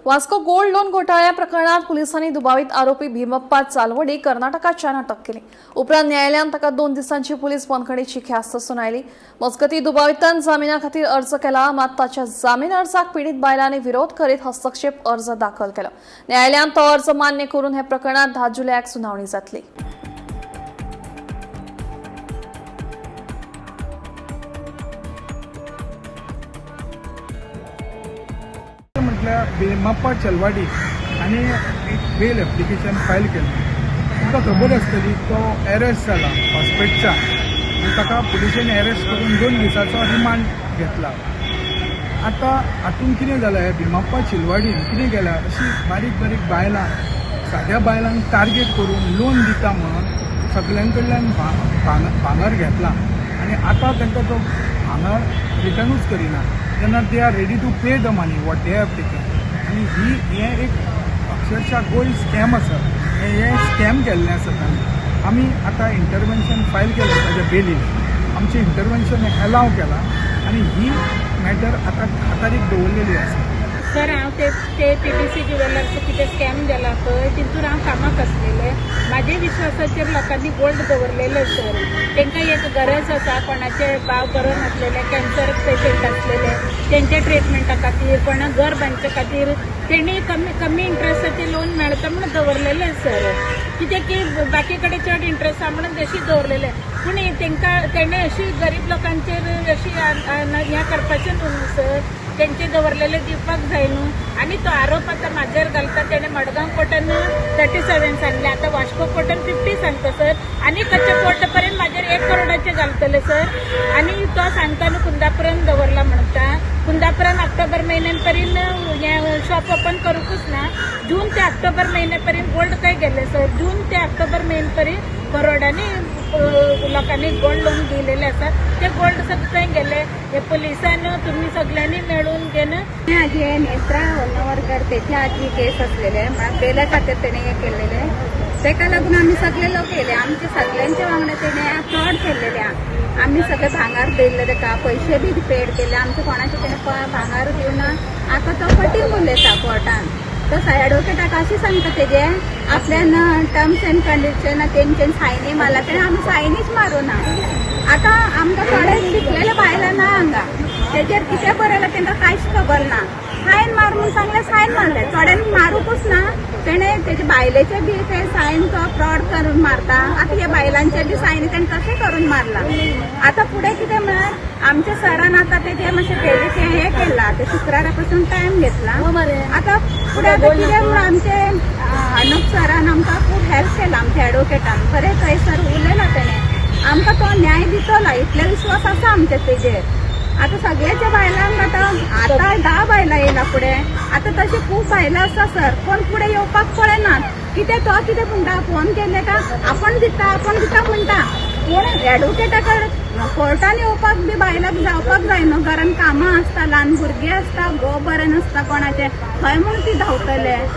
Vasco gold loan घोटाळ्या प्रकरणात पोलिसांनी दुबावीत आरोपी भीमप्पा चालवडी कर्नाटकाच्यान अटक केली. उपरांत न्यायालयान ताका 2 दिसांची पोलीस बंदखणीची ख्यास्त सुनायली. मजगती दुबावितान जामिना खातीर अर्ज केला, मात ताच्या जामीन अर्जाक पीडित बायलांनी विरोध करीत हस्तक्षेप अर्ज दाखल केलो. न्यायालयान तो अर्ज मान्य करून हे प्रकरणात 10 जुलयाक सुनावणी जातली. म्हटल्यार भीमप्पा चलवाडी आनी एक बेल एप्लिकेशन फायल केल्लें. तुमकां खबर आसतली तो एरेस्ट जाला हॉस्पिटलच्या आनी ताका पुलिशेन एरेस्ट करून 2 दिसाचो रिमांड घेतला. आतां हातूंत कितें जालां, हे भीमप्पा चिलवाडीन कितें केलां, अशी बारीक बारीक बायलां, साद्या बायलांक टार्गेट करून लोन दिता म्हणून सगल्यां कडल्यान भांगर घेतलां आनी आतां तांकां तो भांगर रिटर्नूच करिना तेन्ना they are ready to pay the money what they have taken. आनी ही हें एक अक्षरशा गोल्ड स्कॅम आसा. हें स्कॅम केल्लें आसा तांणी. आमी आतां इंटरवेन्शन फायल केलें ताच्या बेलीर, आमचें इंटरवेन्शन एलाव केलां आनी ही मॅटर आतां 10 तारीख दवरलेली आसा. सर, हांव ते ते पी डी सी ज्युवेलर्स कितें स्कॅम जाला पळय तितून हांव कामाक आसलेलें. म्हाजे विश्वासाचेर लोकांनी गोल्ड दवरलेलें सर. तांकां एक गरज आसा, कोणाचे भाव बरो नासलेले, कॅन्सर पेशंट आसलेले, तेंच्या ट्रिटमेंटा खातीर, कोणाक घर बांदचे खातीर तेणी कमी कमी इंट्रस्टाचेर लोन मेळटा म्हणून दवरलेलें सर. कित्याक की बाकी कडेन चड इंट्रस्ट आसा म्हणून तशी दवरलेलें. पूण तांकां तेणें अशी गरीब लोकांचेर अशी हें करपाचें न्हू सर. तेंचे दवरलेले दिवपाक जाय न्हू. आनी तो आरोप आतां म्हाजेर घालता. तेणें मडगांव कोर्टान 37 सांगले, आतां वास्को कोर्टान 50 सांगता सर. आनी खंयच्या कोर्ट पर्यंत म्हाजेर 1 करोडाचे घालतले सर. आनी तो सांगता न्हू कुंदापुरान दवरला म्हणटा, कुंदापुरान ऑक्टोबर म्हयन्यान पर्यंत हें शॉप ओपन करूंकूच ना. जून ते ऑक्टोबर म्हयन्या पर्यंत गोल्ड खंय गेले सर? जून ते ऑक्टोबर म्हयन्या पर्यंत करोडांनी लोकांनी गोल्ड लोन दिलेले आसा, ते गोल्ड सगळे खंय गेले? हे पुलिसान तुमी सगळ्यांनी मेळून घेवन आजी आहे नेत्रा होन्नावरकर, त्याची आजी केस असलेले, म्हळ्यार बेल्या खातीर तेणे हे केल्लेले. तेका लागून आमी सगळे लोक येयले. आमचे सगळ्यांच्या वांगडा तेणे फ्रॉड केल्लेले. आमी सगळे भांगार दिल्ले तेका, पयशे बी पेड केले आमचे कोणाचे तेणे भांगार दिवना. आतां तो फटींग उलयता कोर्टान. तो एडवोकेटाक अशें सांगता तेजे आपल्यान टर्म्स एंड कंडिशन तेंच्यान सायनी मारला, तेणे आमी सायनीच मारूना. आतां आमकां थोडे शिकलेले बायलां ना हांगा, तेजेर कितें बरयलां तांकां कांयच खबर ना. सायन मार म्हूण सांगलें, सायन मारलें. थोड्यांनी मारूंकूच ना. तेणे तेजे बायलेचे बी ते सायन तो फ्रॉड करून मारता. आतां ह्या बायलांचे बी सायनी तेणे तशें करून मारला. आतां फुडें कितें म्हळ्यार आमच्या सरान आतां तेजे मातशें बेलीचें हें केलां, ते शुक्रारा पासून टायम घेतला. आतां फुडें आतां कितें म्हूण आमचे अनुप सरान आमकां खूब हेल्प केला. आमच्या एडवोकेटान बरें थंयसर उलयला तेणे, आमकां तो न्याय दितलो इतले विश्वास आसा आमच्या तेजेर. आतां सगळ्याच्या बायलांक आतां आतां 10 बायलां येयला फुडें, आतां तशें खूब बायलां आसा सर, कोण फुडें येवपाक पळयनात. कितें तो कितें म्हणटा, फोन केले का आपण दिता आपण दिता म्हणटा, पूण एडवोकेटा कडेन कोर्टान येवपाक बी बायलांक जावपाक जाय न्हू. घरान कामां आसता, ल्हान भुरगीं आसता, घोव बरें नासता कोणाचें, खंय म्हूण ती धांवतले?